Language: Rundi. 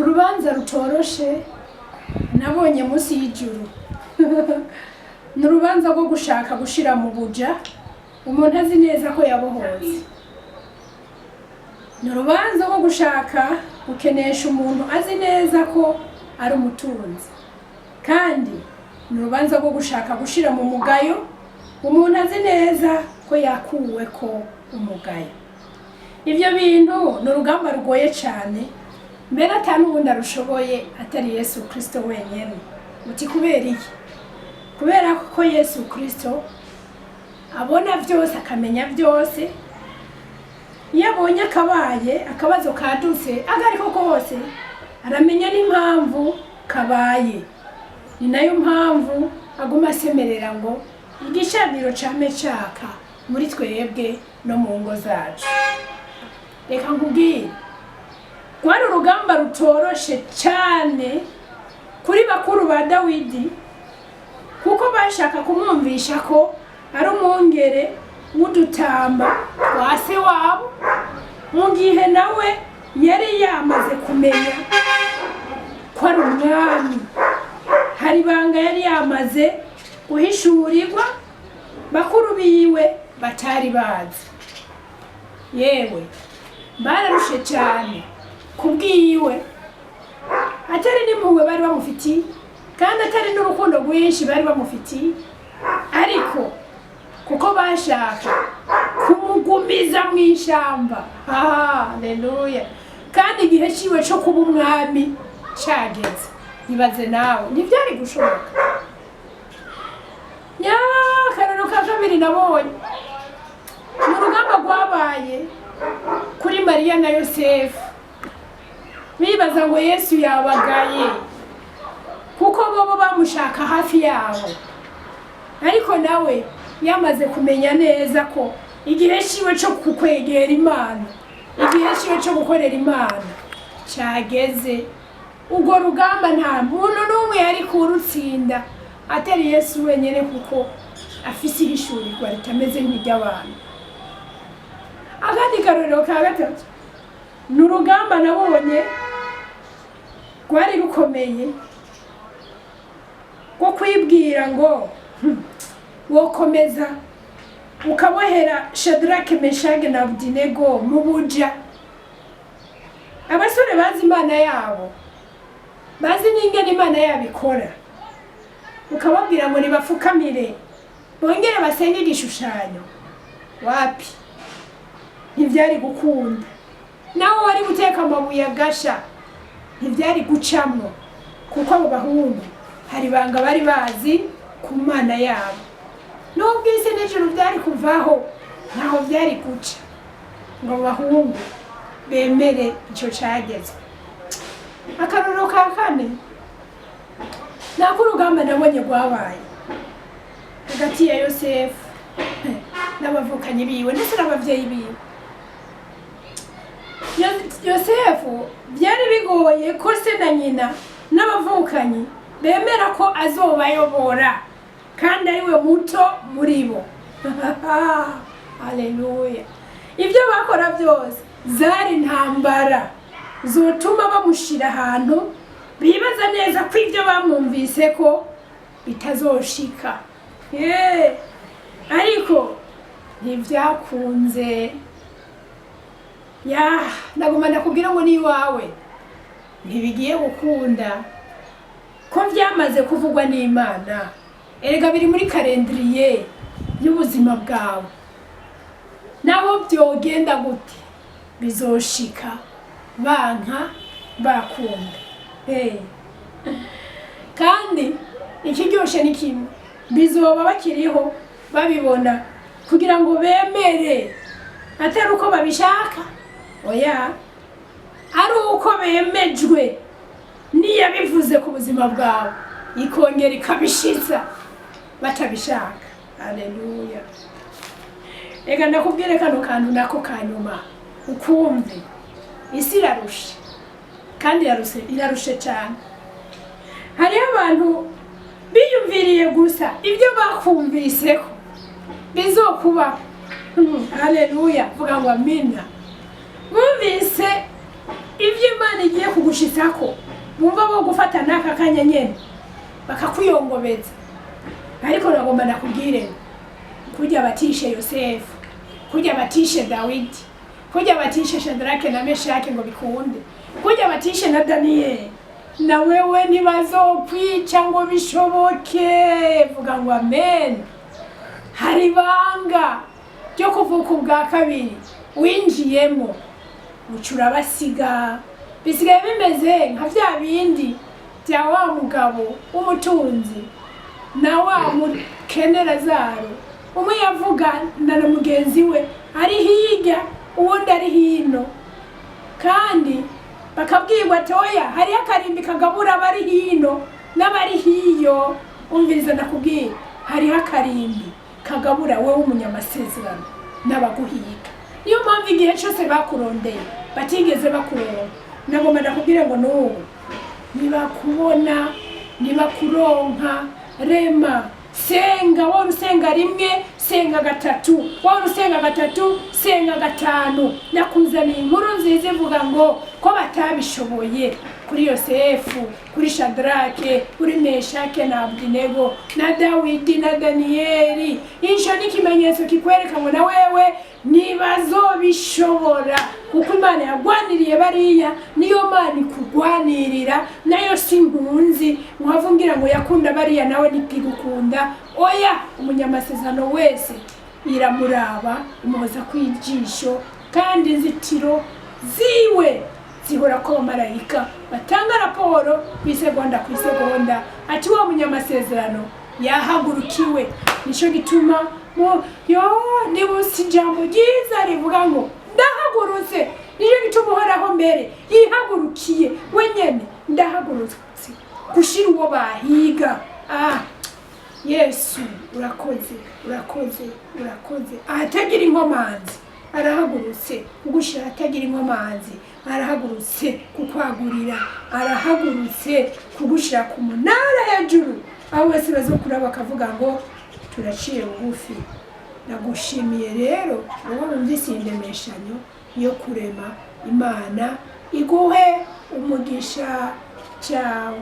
Hari urubanza rutoroshe nabonye munsi y'ijuru. Ni urubanza rwo gushaka gushira mu buja umuntu azi neza ko yabohotse. Ni urubanza rwo gushaka gukenesha umuntu azi neza ko ari umutunzi, kandi ni urubanza rwo gushaka gushira mu mugayo umuntu azi neza ko yakuwe ko umugayo. Ibyo bintu ni urugamba rugoye cyane, mbere ata n'uwundi arushoboye atari Yesu Kristo wenyine. Uti kubera iki? Kubera ko Yesu Kristo abona byose, akamenya byose. Iyo abonye akabaye akabazo kadutse ako ariko kose, aramenya n'impamvu kabaye. Ni nayo mpamvu aguma asemerera ngo igicaniro came caka muri twebwe no mu ngo zacu. Reka nkubwire, rwari urugamba rutoroshe cyane kuri bakuru ba Dawidi, kuko bashaka kumwumvisha ko ari umwungere w'udutamba twa se wabo, mu gihe nawe yari yamaze kumenya ko ari umwami. Hari ibanga yari yamaze guhishurirwa bakuru biwe batari bazi. Yewe, bararushe cyane kubwiwe, atari n'impuhwe bari bamufitiye, kandi atari n'urukundo rwinshi bari bamufitiye, ariko kuko bashaka kumugumiza mu ishyamba. Haleluya! Kandi igihe ciwe cyo kuba umwami cageze. Ibaze nawe, ntibyari gushoboka. Ya akarorero ka kabiri nabonye ni urugamba rwabaye kuri Mariya na Yosefu. Bibaza ngo Yesu yabagaye, kuko bobo bamushaka hafi yabo, ariko nawe yamaze kumenya neza ko igihe ciwe cyo kukwegera Imana, igihe ciwe cyo gukorera Imana cyageze. Urwo rugamba nta muntu n'umwe yari kurutsinda atari Yesu wenyine, kuko afise ihishurirwa ritameze nk'iry'abantu. Akandi karorero ka gatatu ni urugamba nabonye rwari rukomeye rwo kwibwira ngo wokomeza ukabohera Shadrake, Meshage na Abudinego mu buja, abasore bazi Imana yabo, bazi n'ingene Imana yabo ikora, ukababwira ngo nibapfukamire bongere basenge igishushanyo. Wapi, ntibyari gukunda. Nawe wari guteka amabuye agasha, ntibyari gucamwo, kuko abo bahungu hari ibanga bari bazi ku Mana yabo. Nubwo isi n'ijuru byari kuvaho, ntaho byari guca ngo abo bahungu bemere icyo cagezwe. Akarorero ka kane ni ak'urugamba nabonye rwabaye hagati ya Yosefu n'abavukanyi biwe ndetse n'abavyeyi biwe. Yosefu byari bigoye ko se na nyina n'abavukanyi bemera ko azobayobora kandi ari we muto muri bo. Haleluya! Ibyo bakora byose zari intambara zotuma bamushira ahantu bibaza neza ko ibyo bamwumvise ko bitazoshika. Ye, ariko ntibyakunze. Ya, ndaguma ndakubwira ngo ni iwawe ntibigiye gukunda, ko byamaze kuvugwa n'Imana. Erega biri muri calendrier y'ubuzima bwawe. Naho byogenda gute, bizoshika banka bakunda. Hey. Kandi ikiryoshe ni kimwe: bizoba bakiriho babibona kugira ngo bemere, atari uko babishaka, oya, ari uko bemejwe niyabivuze ku buzima bwawe, ikongera ikabishitsa batabishaka. Aleluya! Reka ndakubwire kano kantu nako kanyuma ukumve. Isi irarushe, kandi irarushe, irarushe cyane. Hariho abantu biyumviriye gusa ibyo bakumviseko bizokubaho. Haleluya! Vuga ngo amina. Bumvise Ibyo Imana igiye kugushitsako, bumva bo gufata n'aka kanya nyene bakakuyongobeza. Ariko nagomba nakubwire ngo kurya batishe Yosefu, kurya batishe Dawidi, kurya batishe Shadrake na Meshake ngo bikunde, kurya batishe na Daniyeli, na wewe ntibazokwica ngo bishoboke. Vuga ngo amen. Hari ibanga ryo kuvuka ubwa kabiri winjiyemo, uca urabasiga. Bisigaye bimeze nka bya bindi bya wa mugabo w'umutunzi na wa mukene Lazaro. Umwe yavuga na mugenzi we ari hirya, uwundi ari hino, kandi bakabwirwa ati: "Oya, hariho akarimbi kagabura abari hino n'abari hiyo." Umviriza ndakubwira, hariho akarimbi kagabura wowe w'umunyamasezerano n'abaguhiga. Niyo mpamvu igihe cyose bakurondeye batigeze bakuronka. Nagomba ndakubwira ngo n'ubu nibakubona, nibakuronka. Rema, senga. Wora usenga rimwe, senga gatatu. Wora usenga gatatu, senga gatanu. Nakuzaniye inkuru nziza ivuga ngo ko batabishoboye kuri Yosefu, kuri Shadrake, kuri Meshake na Abudinego, na Dawidi na Daniyeli. Ico ni ikimenyetso kikwereka ngo na wewe ntibazobishobora, kuko Imana yagwaniriye bariya niyo Mana ikugwanirira. Nayo si impunzi muhavumbwira ngo yakunda bariya nawe ntikigukunda. Oya, umunyamasezerano wese iramuraba, imuhoza kw'ijisho, kandi inzitiro ziwe zihora ko abamarayika batanga raporo ku isegonda ku isegonda, ati: "Wa munyamasezerano yahagurukiwe." Nicyo gituma yo nibusa ijambo ryiza rivuga ngo ndahagurutse. Nicyo gituma Uhoraho mbere yihagurukiye wenyene: "Ndahagurutse gushira uwo bahiga." Ah Yesu, urakoze, urakoze, urakoze. Ahatagira inkomanzi arahagurutse kugushira, ahatagira inkomanzi arahagurutse kukwagurira, arahagurutse kugushira ku munara hejuru, aho wese bazokuraba bakavuga ngo turaciye bugufi. Ndagushimiye rero wowe wumvise iyi ndemeshanyo yo kurema. Imana iguhe umugisha. Ciao.